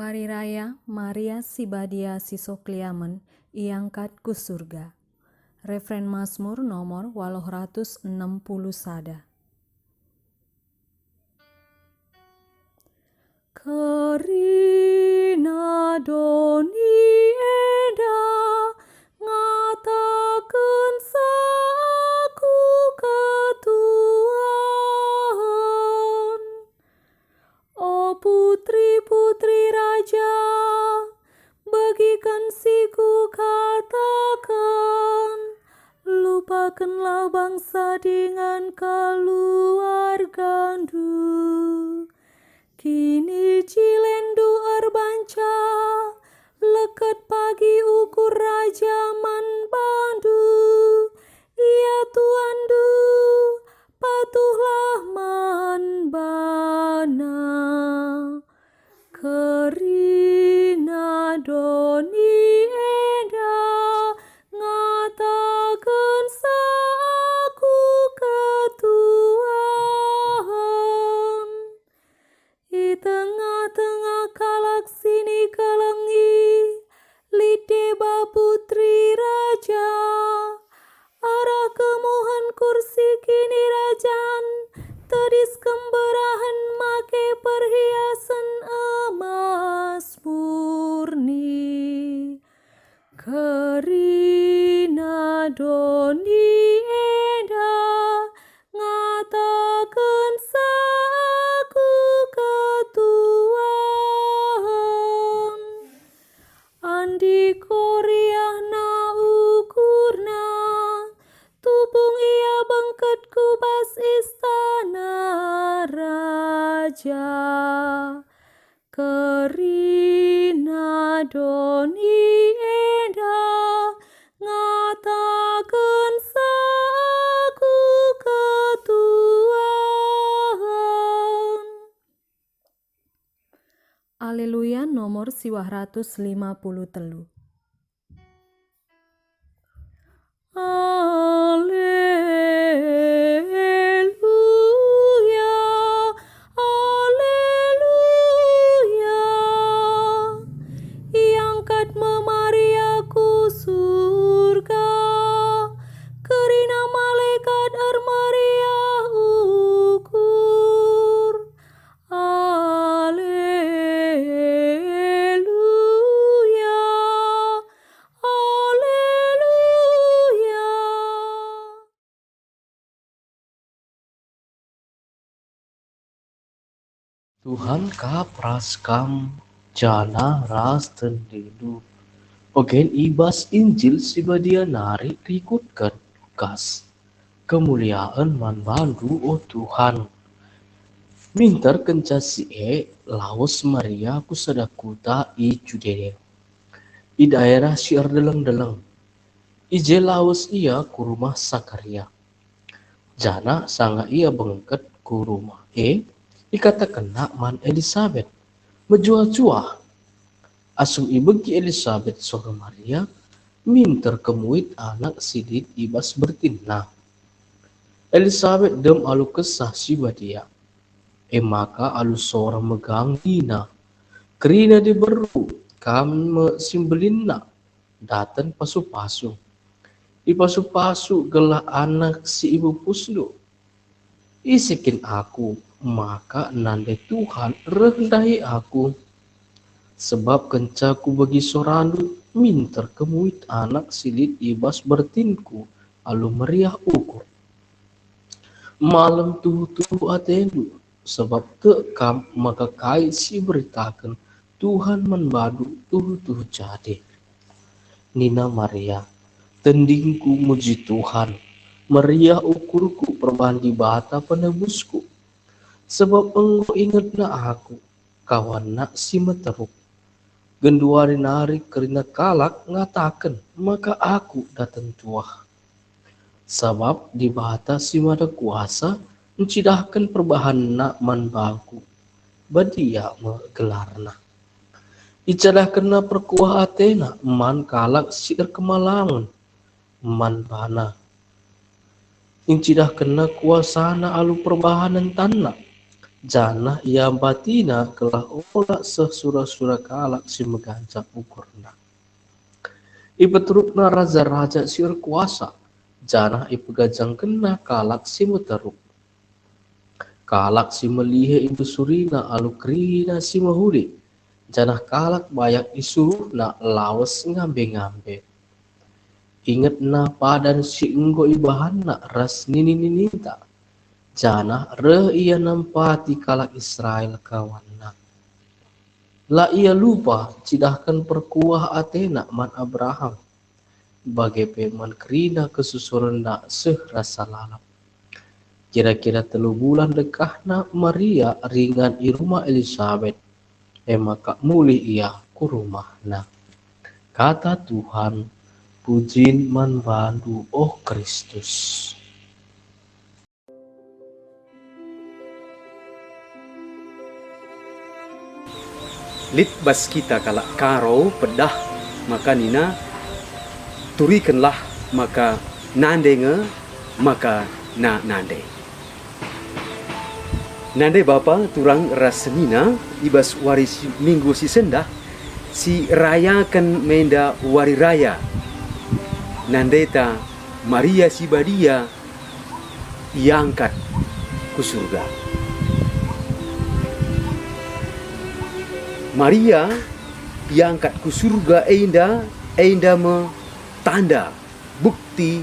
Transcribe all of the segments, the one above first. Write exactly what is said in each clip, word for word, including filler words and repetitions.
Hari Raya Maria si Badia si Sokliamen iangkat ku surga. Refren Mazmur nomor waluh ratus enem puluh sada. Kerina doni enda ngatakensa aku ketuahen. O putri-putri raja, begiken si kukataken, lupakenlah bangsa dingen keluargandu. Kinijilenndu erbanca, leket pagi ukur raja man bandu, ia tuanndu, patuhlah man bana. Kerina doni enda ngatakensa aku ketuahen. I tengah-tengah kalak si nikelengi, lit deba putri raja. Arah kemuhen kursi kinirajan, tedis kemberahen make perhiasen emas murni. Kerina doni enda ngatakensa aku ketuahen. Andi koriahna ukurna, tupung ia bengket ku bas istana raja. Kerina doni enda ngatakensa aku ketuahen. Aleluya nomor siwah ratus lima puluh telu. Aleluya, aleluya. Iangkat me Maria ku surga, kerina malekat ermeriah ukur. Aleluya, aleluya. Tuhan kap ras kam, janah ras tendindu. Ogen i bas Injil si Badia nari rikutken Lukas. Kemuliaen man bandu, o Tuhan. Minter kenca si e, lawes Maria ku sada kuta i Judea, i daerah si erdeleng-deleng. I je lawes ia ku rumah Sakaria. Janah sanga ia bengket ku rumah e, ikatakenna man Elisabet, "Mejuah-juah." Asum ibegi Elisabet sora Maria, minter kemuit anak si lit i bas bertinna. Elisabet dem alu Kesah Si Badia, e maka alu sora megang nina, "Kerina diberu, kam me si mbelinna, daten pasu-pasu. Ipasu-pasu gelah anak si ipupusndu. Ise kin aku, maka nande Tuhan reh ndahi aku? Sebab kenca kubegi sorandu, minter kemuit anak si lit i bas bertinku alu meriah ukur. Malem tuhu-tuhu atendu, sebab tek kam maka kai si iberitaken Tuhan man bandu tuhu-tuhu jadi." Nina Maria, "Tendingku muji Tuhan, meriah ukurku perbahan Dibata Penebusku. Sebab enggo ingetna aku, kawanna si meteruk. Genduari nari kerina kalak ngataken maka aku daten tuah. Sabap Dibata si Mada Kuasa ncidahken perbahanNa man bangku, Badia me gelarNa. IcadahkenNa perkuah ateNa man kalak si erkemalangen man baNa. IcidahkenNa kuasaNa alu perbahanen tanna, janah iampatina gelah ola seh sura-sura kalak si meganjang ukurna. Ipeterukna raja-raja si erkuasa, janah ipegajangkenna kalak si meteruk. Kalak si melihe ibesurina alu kerina si mehuli, janah kalak bayak isuruhna lawes ngambe-ngambe. Ingetna padan si enggo ibahanna ras nini-nininta, janah reh ia nampati kalak Israel kawanna. La ia lupa cidahken perkuah atena man Abraham, bage pe man kerina kesusurenna seh rasa lalap. Kira-kira telu bulan dekahna Maria ringan i rumah Elisabet, e maka mulih ia ku rumahna. Kata Tuhan, pujin man bandu, oh Kristus. Lit bas kita kalak Karo pedah maka nina, "Turikenlah maka nande nge maka na nande." Nande bapa, turang ras senina, i bas wari si, minggu si sendah, si rayaken menda wari raya. Nandeta Maria si Badia iangkat ku surga. Maria iangkat ku surga enda, enda me tanda, bukti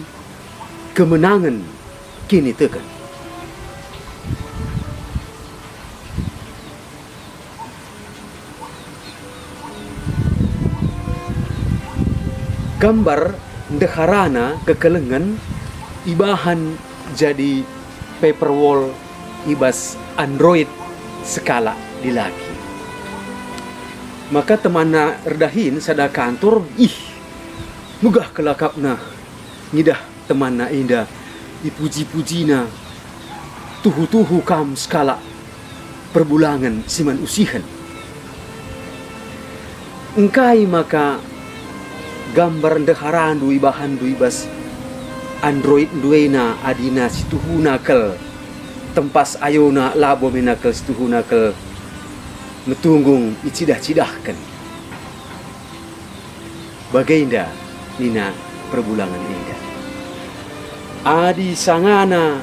kemenangen kiniteken. Gambar ndeharana kekelengen ibahan jadi paperwall i bas Android sekalak dilaki. Maka temanna erdahin sada kantor, ih, megah kal akapna ngidah temanna enda, ipuji-pujina, "Tuhu-tuhu kam sekalak perbulangen si man usihen." Engkai maka gambar ndeharandu ibahanndu i bas Android nduena adina situhuna kal, tempas ayona labo mena kal situhuna kal metunggung icidah-cidahken? Bagenda nina perbulangen enda, "Adi sangana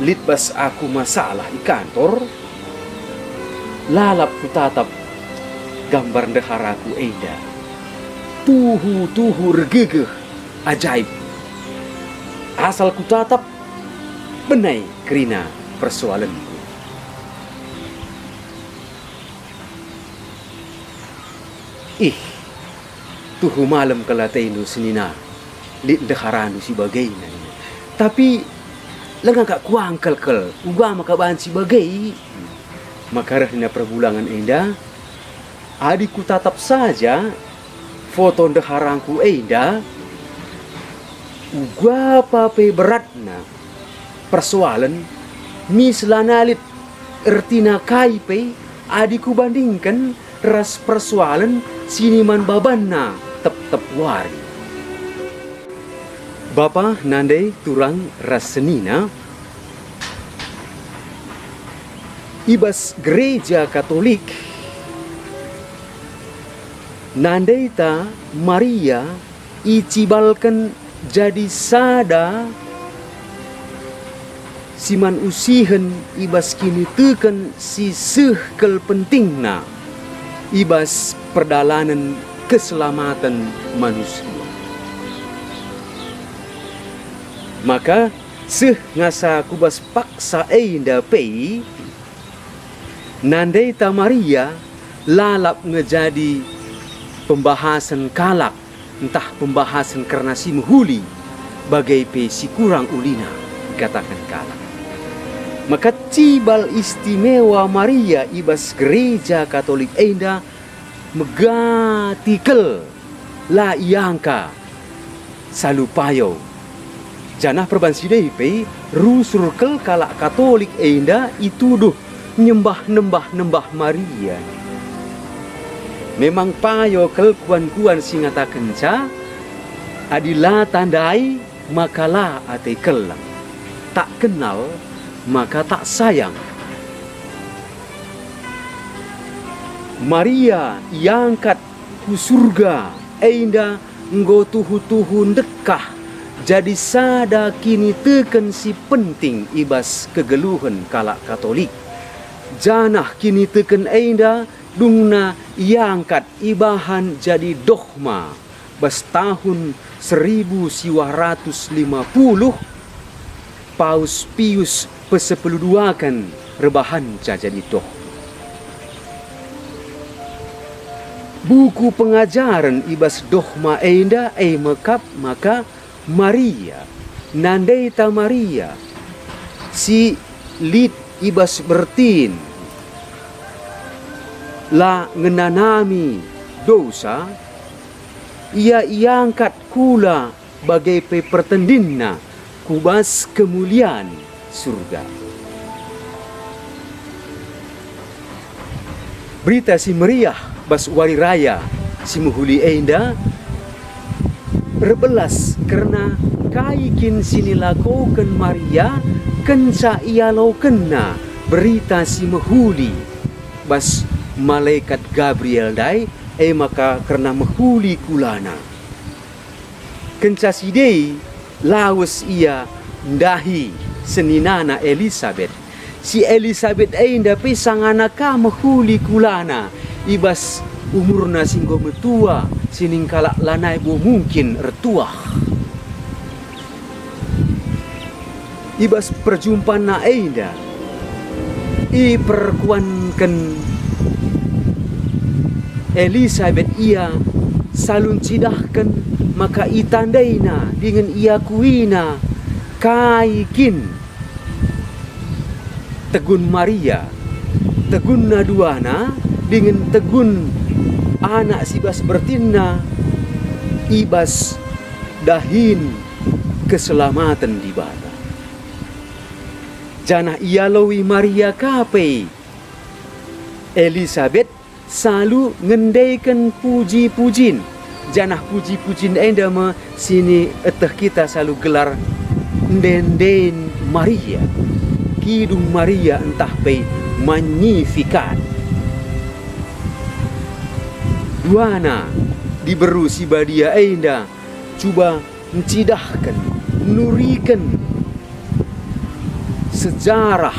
lit bas aku masalah i kantor, lalap kutatap gambar ndeharaku enda. Tuhu-tuhu ergegeh ajaib. Asal kutatap, benai kerina persoalenku." Ih, tuhu malem kal atendu senina, lit ndeharandu si bagena, nina. Tapi langa kak kuangkel kal, uga maka banci bage. Maka reh nina perbulangen enda, "Adi kutatap saja foto ndeharangku enda, uga pa pe beratna persoalen, mis lanai lit ertina kai pe adi kubandingken ras persoalen si niman babanna tep-tep wari." Bapa, nande, turang ras senina, i bas Gereja Katolik, nandeta Maria icibalken jadi sada si man usihen i bas kiniteken si seh kal pentingna i bas perdalanen keselamaten manusia. Maka seh ngasa ku bas paksa enda pe, nandeta Maria lalap nge jadi pembahasen kalak ntah pembahasen kerna si mehuli, bage pe si kurang ulina ikataken kalak. Maka cibal istimewa Maria i bas Gereja Katolik enda megati kal, la iangka salu payo. Janah perban si ndai pe, rusur kal kalak Katolik enda ituduh nyembah nembah-nembah Maria. Memang payo kal kuan-kuan si ngatakenca, "Adi la tandai, maka la ate keleng. Tak kenal, maka tak sayang." Maria iangkat ku Surga enda enggo tuhu-tuhu ndekah jadi sada kiniteken si penting i bas kegeluhen kalak Katolik. Janah kiniteken enda dungna iangkat ibahan jadi dogma bas tahun seribu siwah ratus lima puluh, Paus Pius pesepuluh duaken erbahanca jadi dogma. Buku pengajaren i bas dogma enda e mekap maka Maria, nandaita Maria, si lit i bas bertin, la ngenanami dosa, ia iangkat kula bage pe pertendinna ku bas kemulian Surga. Berita Si Meriah bas Wari Raya si mehuli enda erbelas kerna kai kin si nilakoken Maria kenca ialokenna berita si mehuli bas malekat Gabriel ndai, e maka kerna mehuli kulana. Kenca si dei, lawes ia ndahi seninana Elisabet. Si Elisabet enda pe sangana ka mehuli kulana i bas umurna si enggo metua, sining kalak lanai bo mungkin ertuah. I bas perjumpanna enda, iperkuanken Elisabet ia, salu ncidahken maka itandaina dingen iakuina kai kin tegun Maria, tegunna duana, dingen tegun anak si bas bertinna i bas dahin keselamaten Dibata. Janah ialoi Maria ka pe Elisabet salu ngendeken puji-pujin, janah puji-pujin enda me si nieteh kita salu gelar ende-enden Maria, Kidung Maria ntah pe Magnificat. Duana diberu si badia enda cuba ncidahken, nuriken sejarah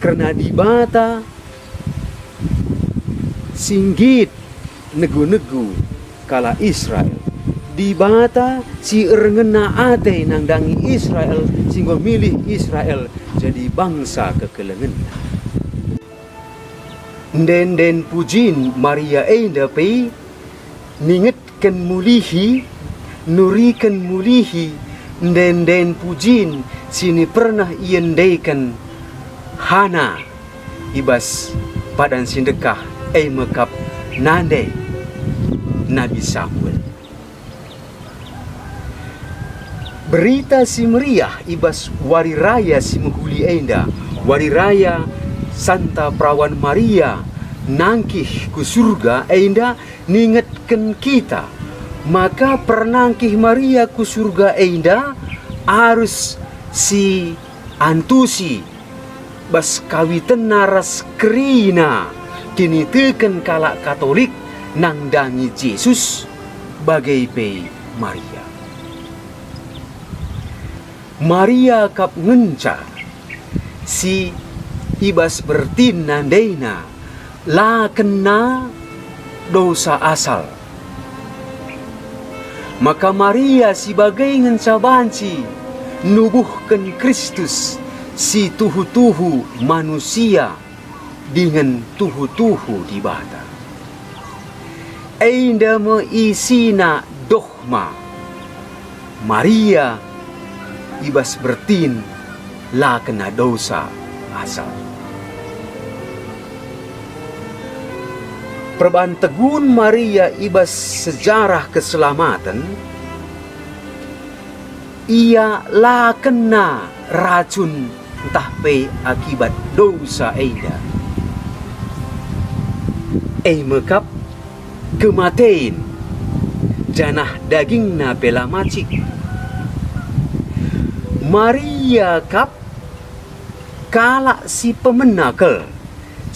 kerna Dibata si nggit negu-negu kalak Israel, Dibata si erngena ate nandangi Israel, si enggo milih Israel jadi bangsa kekelengenNa. Ende-enden pujin Maria enda pe ningetken mulihi, nuriken mulihi ende-enden pujin si pernah iendeken Hana i bas padan si ndekah, e me kap nande Nabi Samuel. Berita Si Meriah i bas wari raya si mehuli enda, wari raya Santa Perawan Maria nangkih ku Surga enda, ningetken kita maka pernangkih Maria ku Surga enda arus si antusi bas kawitenna ras kerina kiniteken kalak Katolik nandangi Jesus bage pe Maria. Maria kap ngenca si i bas bertin nandaina la kena dosa asal. Maka Maria si bage ngenca banci nubuhken Kristus si tuhu-tuhu manusia dingen tuhu-tuhu Dibata. Enda me isina dohma Maria i bas bertin la kena dosa asal. Perban tegun Maria i bas sejarah keselamaten, ia la kena racun ntah pe akibat dosa enda. E me kap kematen, janah dagingna pe la macik. Maria kap kalak si pemena kal,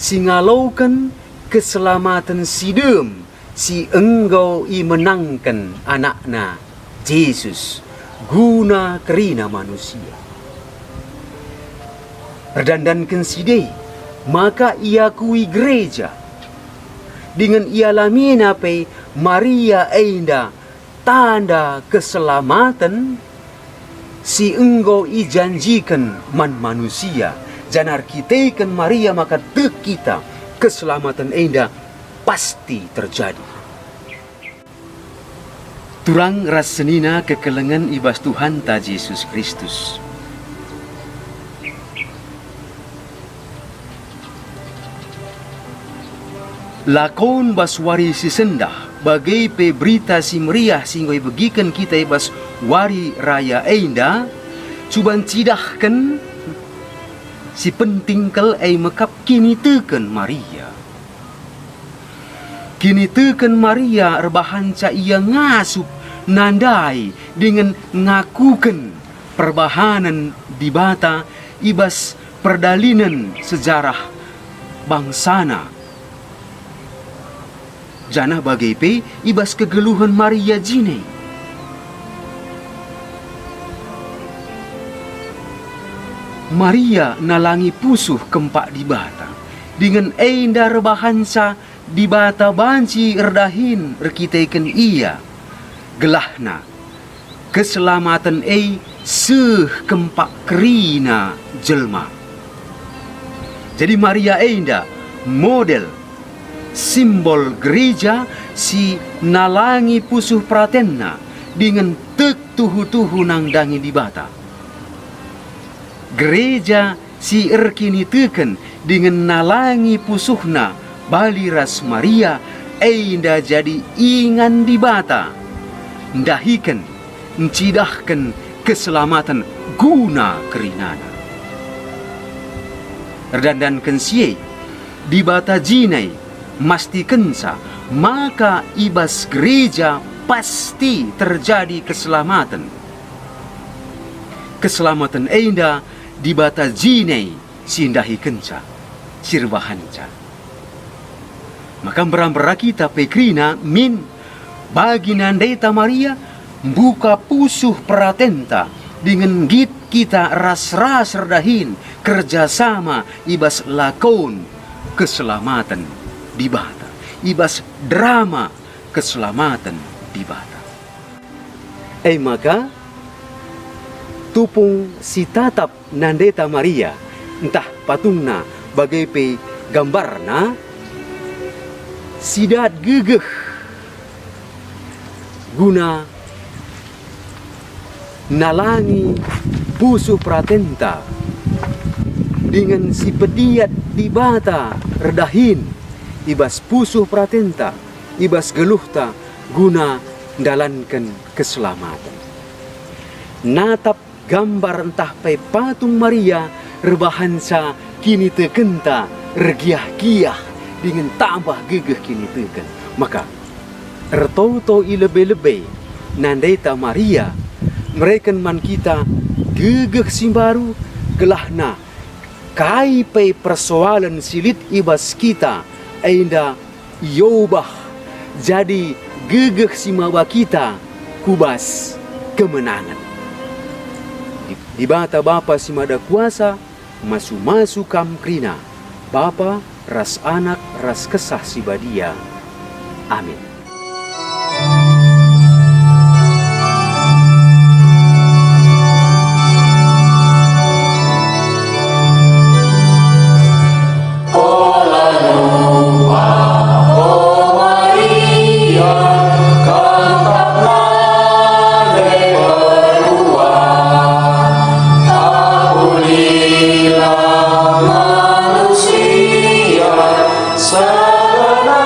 si ngaloken keselamaten si dem si enggo imenangken AnakNa Jesus guna kerina manusia. Erdandanken si e, maka iakui gereja dingen ialamina pe Maria enda tanda keselamaten si enggo ijanjiken man manusia, janah erkiteken Maria maka tek kita keselamaten enda pasti terjadi. Turang ras senina kekelengen i bas Tuhanta Jesus Kristus. Lakon bas wari si sendah, bage pe Berita Si Meriah si enggo ibegiken kita i bas wari raya enda, cuba ncidahken si penting kal e mekap kiniteken Maria. Kiniteken Maria erbahanca ia ngasup, nandai, dingen ngakuken perbahanen Dibata i bas perdalinen sejarah bangsana, janah bage pe i bas kegeluhen Maria jine. Maria nalangi pusuh kempak Dibata, dingen enda erbahanca Dibata banci erdahin erkiteken ia, gelahna keselamaten e seh kempak kerina jelma. Jadi Maria enda model, simbol gereja si nalangi pusuh peratenna dingen tek tuhu-tuhu nandangi Dibata. Gereja si erkiniteken dingen nalangi pusuhna bali ras Maria, enda jadi ingan Dibata, ndahiken, ncidahken keselamaten guna kerinana. Erdandanken si e, Dibata jine mastikenca maka i bas gereja pasti terjadi keselamaten. Keselamaten enda Dibata jine si ndahikenca, si erbahanca. Maka mbera-mbera kita pe kerina min bagi nandeta Maria, mbuka pusuh peratenta, dingen nggit kita ras-ras erdahin kerja sama i bas lakon keselamaten Dibata, i bas drama keselamaten Dibata. E maka, tupung si tatap nandeta Maria, ntah patungna bage pe gambarna, si dat gegeh guna nalangi pusuh peratenta, dingen si pediat Dibata erdahin i bas pusuh peratenta, i bas geluhta guna ndalanken keselamaten. Natap gambar ntah pe patung Maria erbahanca kinitekenta ergiah-giah dingen tambah gegeh kiniteken. Maka, ertoto i lebe-lebe nandeta Maria mereken man kita gegeh si mbaru, gelahna kai pe persoalen si lit i bas kita enda iobah jadi gegeh si maba kita ku bas kemenangen. Di-, Dibata Bapa si Mada Kuasa masu-masu kam kerina, Bapa ras Anak ras Kesah Si Badia. Amin. Ola lupa, o Maria, kam tap nande perluan. Ampulilah manusia, segala